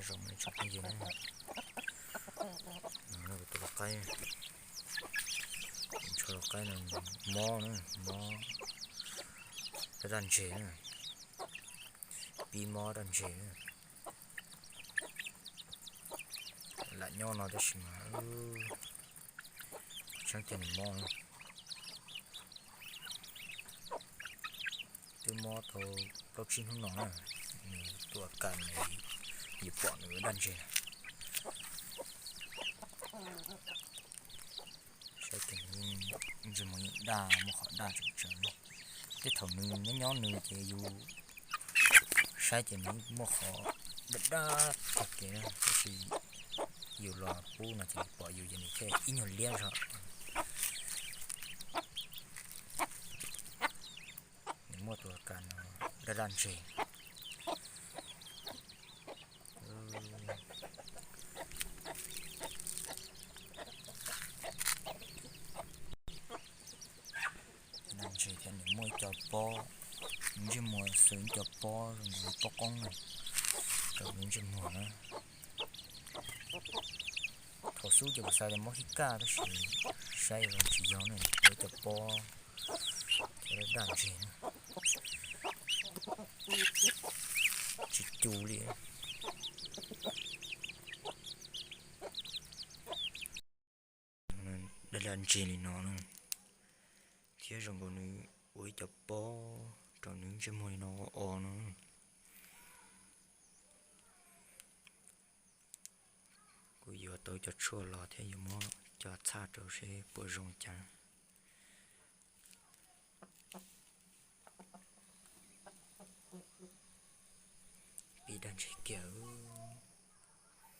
Zoo tsoom phooj ywg na, no kuv tus lau qaib, ntshaw lau qaib no mob na, mob daj daj ntseg na, pib mob daj ntseg na. Lam nyob no tab sis mas tsheb tiag nws mob na. Twb mob tau plaub tsib hnub no na, nws tus a kas no yus pom nws daj ntseg na. Saib ces nws ntsej muag yeej daj, muaj qhov daj tseem tsawv. Tej thaum nws nyob nyob nws ces yus saib ces nws muaj qhov daj daj tag kev na, tab sis yus los pub no ces pom yus ces nws thiaj ib nyuag liab zog. Nws muaj tus a kas no daj daj ntseg. Daj ntseg thiab nws muaj ib co pob, nws ntsej muag xws ib co pob zoo li pob qoob rau nws ntsej muag na. Thaum xub ces kuv xav tias mob khib kaj tab sis saib los tsis yog na, muaj ib co pob thiab daj ntseg na. Tsis cu li. Daj daj ntseg li no na, thiab zoo nkaus nws ua ib co pob rau nws ntsej muag li no o o no. Kuv yuav tau cov tshuaj los thiab yuav muab cov txhaj rau seb puas zoo cas. Pib daj ntseg kiag.